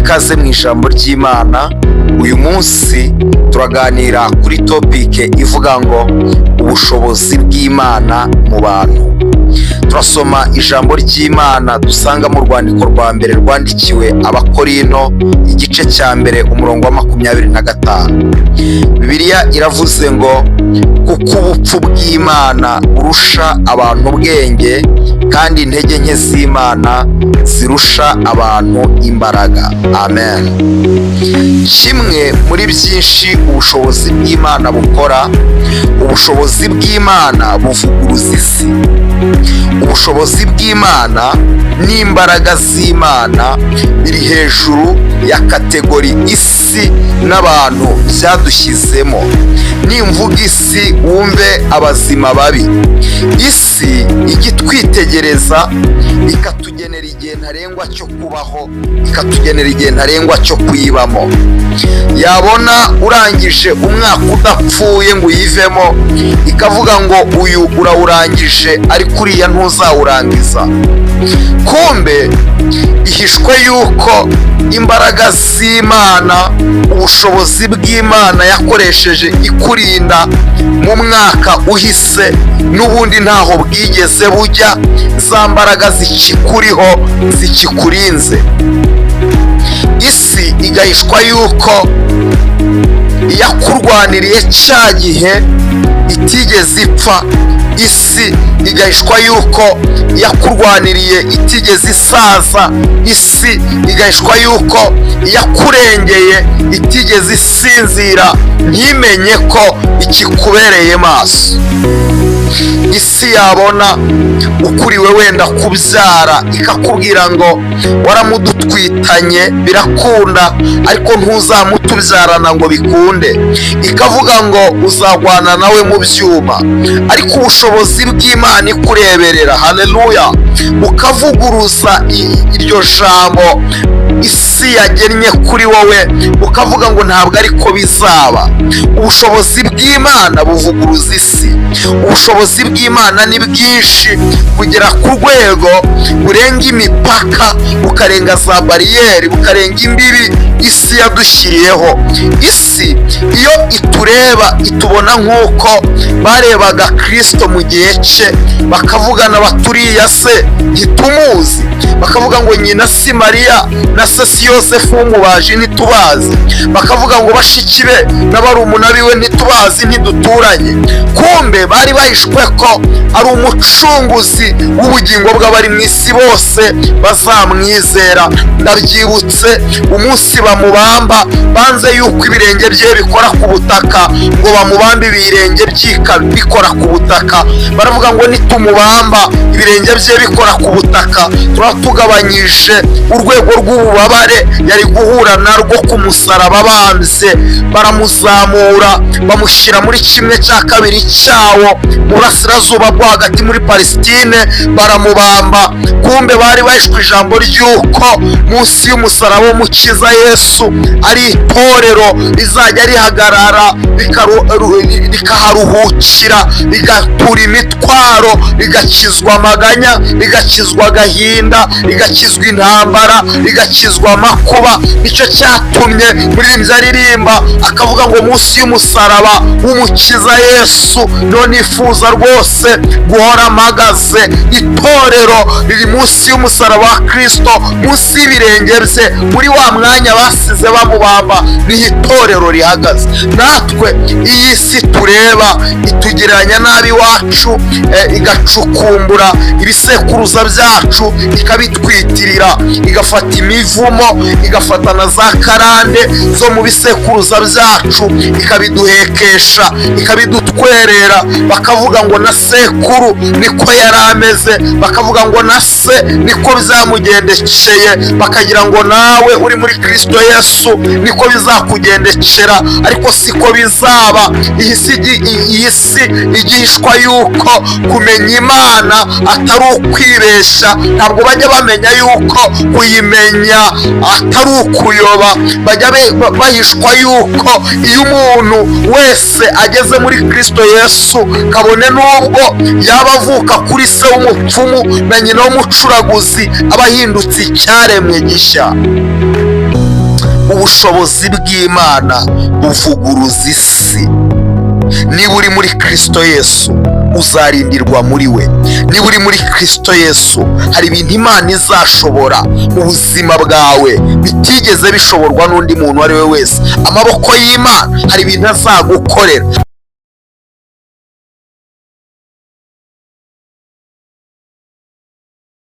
Ikaze mu ijambo ry'Imana. Uyu munsi turaganira kuri topic ivuga ngo ubushobozi bw'Imana mu bantu. Turasoma ijambo ry'Imana dusanga mu rwandiko rwa mbere rwandikiwe Abakorino, igice cya 1, umurongo wa 25. Bibiliya iravuze ngo: "Kuko ubupfu bw'Imana burusha abantu ubwenge, kandi intege nke z'Imana zirusha abantu imbaraga." Amen. Kimwe muri byinshi ubushobozi bw'Imana bukora, ubushobozi bw'Imana buvuguruza isi. Ubushobozi bw'Imana n'imbaraga z'Imana biri hejuru ya category isi n'abantu byadushyizemo. Nimvuga isi, wumve abazima babi. Isi ijya itwitegereza ikatugenera igihe ntarengwa cyo kubaho, ikatugenera igihe ntarengwa cyo kuyibamo. Yabona urangije umwaka udapfuye ngo uyivemo, ikavuga ngo uyu urawurangije, ariko uriya ntuzawurangiza. Kumbe ihishwe yuko imbaraga z'Imana, ubushobozi bw'Imana yakoresheje ikurinda mu mwaka uhise, n'ubundi ntaho bwigeze bujya. Za mbaraga zikikuriho, zikikurinze. Isi igahishwa yuko iyakurwaniriye cya gihe itigeze ipfa. Isi igahishwa yuko iyakurwaniriye itigeze isaza. Isi igahishwa yuko iyakurengeye itigeze isinzira, ntimenye ko ikikubereye maso. Isi yabona ukuriwe wenda kubyara, ikakubwira ngo waramudutwitanye birakunda, ariko ntuzamutubyarana ngo bikunde. Ikavuga ngo uzagwana nawe mu byuma. Ariko ubushobozi bw'Imana ikureberera, haleluya, ukavuguruza iryo jambo isi yagennye kuri wowe, ukavuga ngo ntabwo ariko bizaba. Ubushobozi bw'Imana buvuguruza isi. Ubushobozi bw'Imana ni bwinshi kugera ku rwego burenga imipaka, bukarenga za bariyeri, bukarenga imbibi isi yadushyiriyeho. Isi iyo itureba itubona nk'uko barebaga Kirisito mu gihe cye, bakavugana baturiya se ntitumuzi, bakavuga ngo nyina si Mariya, na se si Yosefu w'umubaji, ntitubazi, bakavuga ngo bashiki be n'abarumuna biwe ntitubazi, ntiduturanye. Kumbe bari bahishwe ko ari umucunguzi w'ubugingo bw'abari mu isi bose bazamwizera. Ndabyibutse, umunsi bamubamba banze yuko ibirenge bye bikora ku butaka, ngo bamubambe ibirenge bikora ku butaka. Baravuga ngo nitumubamba ibirenge bye bikora ku butaka, turaba tugabanyije urwego rw'ububabare yari guhura narwo ku musaraba abambye. Baramuzamura, bamushyira muri 1/2 cyawo, mu burasirazuba bwo hagati muri Palestine, baramubamba. Kumbe bari bahishwe ijambo ry'uko munsi y'umusaraba w'Umukiza Yesu ari itorero rizajya rihagarara, rikaharuhukira, rigatura imitwaro, rigakizwa amaganya, rigakizwa agahinda, rigakizwa intambara, rigakizwa amakuba. Nicyo cyatumye muririmbyi aririmba akavuga ngo munsi y'umusaraba w'Umukiza Yesu niho nifuza rwose guhora mpagaze. Itorero riri munsi y'umusaraba wa Kirisito, munsi y'ibirenge bye, muri wa mwanya basize bamubamba, niho itorero rihagaze. Natwe iyi si tureba itugereranya n'ab'iwacu, igacukumbura ibisekuruza byacu, ikabitwitirira, igafata imivumo, igafata na za karande zo mu bisekuruza byacu, ikabiduhekesha, ikabidutwerera. Bakavuga ngo na sekuru niko yari ameze, bakavuga ngo na se niko bizamugendekeye, bakagira ngo nawe uri muri Kirisito Yesu niko bizakugendekera, ariko siko bizaba. Iyi si igishwa yuko kumenya Imana atari ukwibeshya. Ntabwo bajya bamenya yuko kuyimenya atari ukuyoba. Bajya bahishwa yuko iyo umuntu wese ageze muri Kirisito Yesu, kabone n'ubwo yaba avuka kuri se w'umupfumu na nyina w'umucuraguzi, aba ahindutse icyaremwe gishya. Ubushobozi bw'Imana buvuguruza isi. Niba uri muri Kirisito Yesu, uzarindirwa muri we. Niba uri muri Kirisito Yesu, hari ibintu Imana izashobora mu buzima bwawe bitigeze bishoborwa n'undi muntu uwo ari we wese. Amaboko y'Imana hari ibintu azagukorera.